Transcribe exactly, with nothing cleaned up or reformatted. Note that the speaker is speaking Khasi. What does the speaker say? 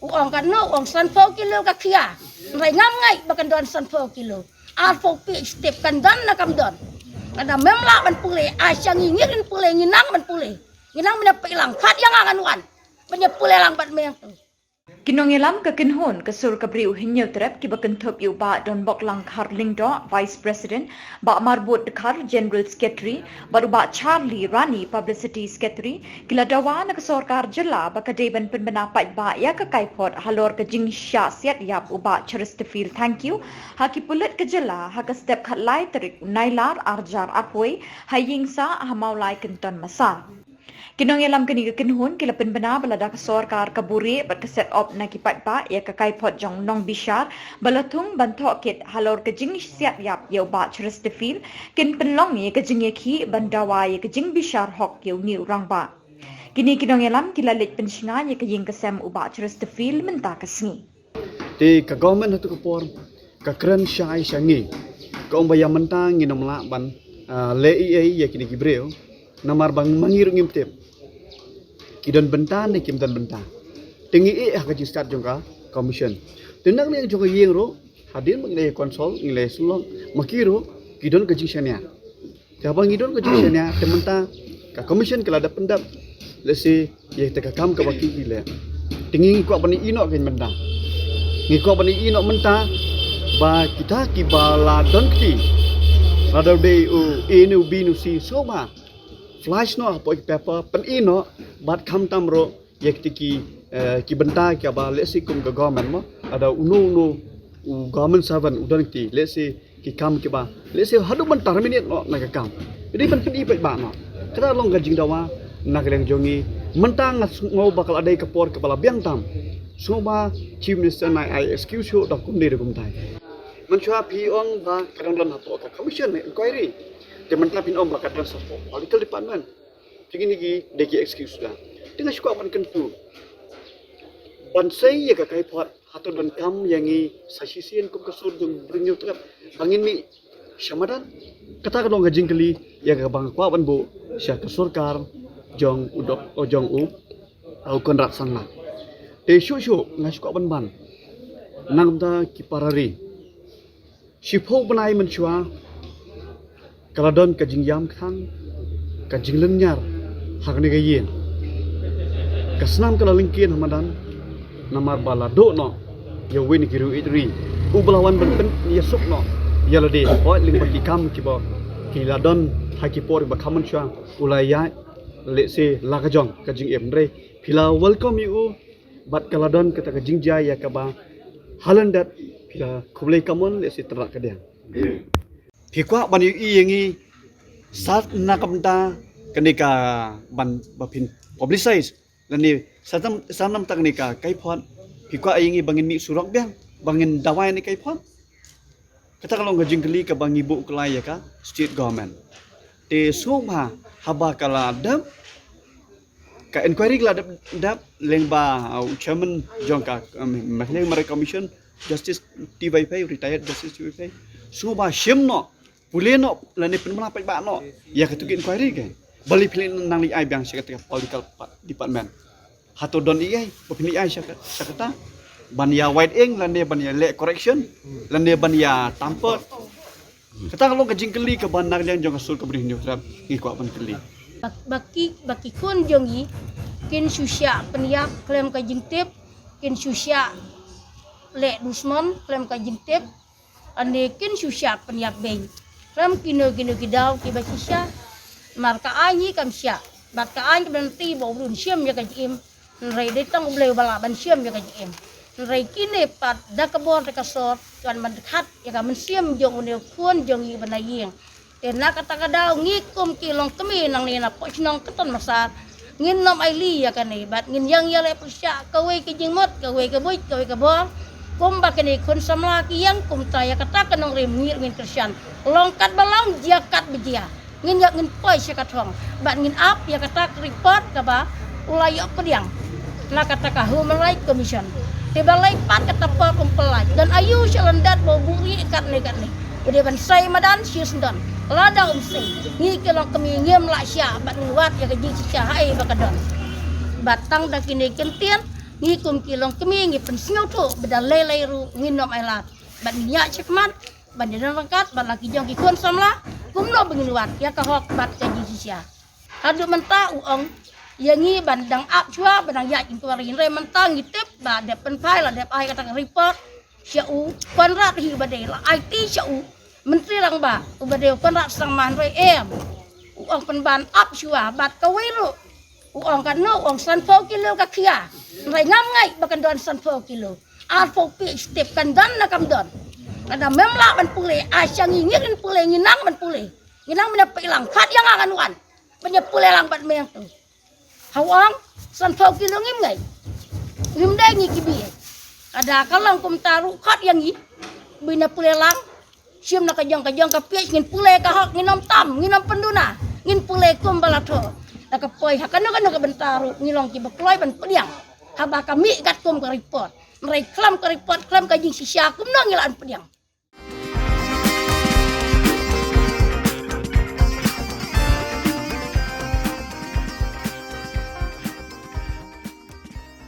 U ong katno, u ong sanphew kilo ka khia. Hynrei ngam ngeit ba kan don sanphew kilo. Arphew phi step kan don ne kam don. Lada mem lah ban pule, ai sha ngi, ngi kin pule, ngi nang ban pule. Ngi nang ban peit lang, pat ïa nga ngan wan ban ïa pule lang bad me hangto. Ki nongïalam ka kynhun ka sur ka briew Hynñiewtrep kiba kynthup ïa u Bah Donboklang Kharlyngdoh, Vice President, Bah Marbud Dkhar, General Secretary, bad u Bah Charlie Rani, Publicity Secretary, ki la dawa na ka sorkar jylla ba ka dei ban pynbna paidbah ïa ka kaiphod halor ka jingshah siat ïap u Bah Chesterfield Thangkhiew ha ki pulit ka jylla ha ka step khatlai tarik u Nailar arhajar arphew wei ha ïing sah ha Mawlai Kynton Massar. Ki nongïalam kane ka kynhun ki la pynbna ba lada ka sorkar ka buhrieh bad ka set op na ki paidbah ïa ka kaiphod jong u nongbishar ba la thung ban thoh kit halor ka jingshah siat ïap ïa u Bah Chesterfield, kin pynlong ïa ka jingïakhih ban dawa ïa ka jingbishar hok ïa une u rangbah. Kine ki nongïalam ki la leit pynshngaiñ ïa ka ïing ka sem u Bah Chesterfield mynta ka sngi. Te ka government hato ka por ka kren shai sha ngi, ka ong ba ïa mynta ngin ym lah ban, ah, leh ei ei ïa kine ki briew. Namar ba ma ngi ruh ngim tip ki don bynta ne kim don bynta. Te ngi ïeh ha ka jingstad jong ka commission. Te na ka liang jong ka ïing ruh, hadien ba ngi la consult, ngi la sylloh, ma ki ruh ki don ka jingshaniah. Te haba ngi don ka jingshaniah, te mynta ka commission ka la dep pyndep, lehse ïa kata ka kam kaba ki ki leh. Te ngi kwah ban ïeh noh ka mynta. Ngi kwah ban ïeh noh mynta ba kita kiba la don kti, lada dei u A ne u B ne u C, sngewbha flash noh hapoh ki paper, pynïeh noh, bad khamtam ruh ïa kiti ki, eh, ki bynta kiba lehse kum ka government mo, lada uno uno u government servant u don kti, lehse ki kam kiba lehse haduh ban terminate noh na ka kam. Dei ban pynïeh paidbah noh. Kata long ka jingdawa na ka liang jong ngi. Mynta nga sngew ba ka la dei ka por kaba la biang tam. Sngewbha Chief Minister nai ai excuse shuh da kumne da kumtai. Mynshuwa phi ong ba ka dang don hapoh ka commission inquiry. Te mynta phin ong ba ka don sa political department. Te kine ki dei ki excuse da. Te nga shu kwah ban kyntu, ban sei ïa ka kaiphod, hato donkam ïa ngi sa shisien kum ka sur jong u briew Hynñiewtrep ba ngin mih sha madan? Kata ka long ka jingkylli ïa kaba nga kwah ban buh sha ka sorkar jong u dok, o jong u, u Conrad Sangma. Te shuh shuh nga shu kwah ban ban na ka bynta ki para ri. Shiphew bnai mynshuwa ka la don ka jingïam kthang, ka jinglynñiar ha kane ka ïing. Ka snam ka la lyngkien ha madan namar ba la duh noh ïa uwei na ki riew ïeit ri uba la wan ban pynïasuk noh ïa lade. Hooid, lyngba ki kam kiba ki la don ha ki por ba kham mynshuwa u la ïaid lehse la ka jong ka jingim, hynrei phi la welcome ïa u. Bad ka la don kata ka jingjia ïa kaba ha lyndet, phi la khublei kamon lehse tynrah kadiang. Phi kwah ban ïohi ïa ngi sa na ka bynta kane ka ban ba phin publicize lane sa tam, sa na ka bynta kane ka kaiphod, phi kwah ïa ngi ba ngin mih surok biang ba ngin dawa ïa kane kaiphod? Kata ka long ka jingkylli kaba ngi buh kylla ïa ka state government. Te sngewbha haba ka la dep ka inquiry ka la dep, dep lyngba, uh, u chairman jong ka, um, Meghalaya Human Rights Commission, Justice T Y Phei, retired Justice T Y Phei. Sngewbha shim noh, pule noh lane pynbna paidbah noh ïa katu ka inquiry ka. Balei phi leit nang leit ai biang sha kata ka political pa-, department? Hato don ei ei ba phin leit ai sha ka-, sha kata ban ïa wide eng lane ban ïa leh correction lane ban ïa tamper? Kata ka long ka jingkylli kaba na ka liang jong ka sur ka briew Hynñiewtrep ngi kwah ban kylli. Ba, ba ki, ba ki khun jong ngi kin shu shah pynïap khlem ka jingtip, kin shu shah leh dusmon khlem ka jingtip, lane kin shu shah pynïap beiñ khlem kino kino ki daw kiba shisha. Namar ka aiñ hi kam shah bad ka aiñ kam lynti ba u briew un shim ïa ka jingim. Hynrei dei tang U Blei uba lah ban shim ïa ka jingim. Hynrei kine pat da ka bor da ka sor, ki wan ban khat ïa ka mynsiem jong une u khun jong ngi ba na ïing. Te na kata ka daw ngi kum ki longkmie nangne na poh shnong Kynton Massar, ngin nym ailad ïa kane bad ngin ïeng ïaleh pyrshah kawei ka jingmut kawei ka buit kawei ka bor. Kumba kine khun samla ki ïeng kumta ïa kata ka nongrim ngi ruh ngin kyrshan. Long kat ba long, jia kat ba jia. Ngin ïa, ngin poi sha ka thong bad ngin ap ïa kata ka report kaba u la ïoh pdiang na kata ka Human Rights Commission. Te balei pat kata por um pynlait? Don aïu sha lyndet ba u buhrieh katne katne? U dei ban sei madan shisyndon. Lada um sei, ngi ki longkmie ngim lah shah bad ngin wad ïa ka jingshisha haei ba ka don. Bad tang da kine ki ktien Ngi kum ki longkmie ngi pynsngewthuh ba da lei lei ruh ngin ym ailad. Bad ngin ïaid shakhmat ban ïadon ryngkat bad la ki jong ki khun samla kumno ba ngin wad ïa ka hok bad ka jingshisha. Haduh mynta u ong ïa ngi ban dang ap shuwa ban dang ïaid inquiry, hynrei mynta ngi tip ba dep pynphai la dep ai kata ka report sha u Conrad hi uba dei, la aiti sha u Myntri Rangbah uba dei u Conrad Sangma, hynrei em. U ong pynban ap shuwa bad kawei ruh u ong katno, u ong sanphew kilo ka khia. Hynrei ngam ngeit ba kan don sanphew kilo. Arphew page step kan don ne kam don. Lada mem lah ban pule, ai sha ngi, ngi kin pule, ngi nang ban pule. Ngi nang ban peit lang, khat ïa nga ngan wan ban ïa pule lang bad me hangto. Ha u ong sanphew kilo, ngim ngeit. Ngim dei ngi ki bieit. Lada ka long kumta ruh, khat ïa ngi, bun ïa pule lang. Shim na ka jong ka jong ka page, ngin pule ka hok, ngin ym tam, ngin ym pynduna. Ngin pule kumba la thoh. Da ka poi ha kano kano ka bynta ruh ngi long kiba kloi ban pdiang. Haba ka mih katkum ka report. Hynrei khlem ka report, khlem ka jingshisha, kumno ngi lah ban pdiang?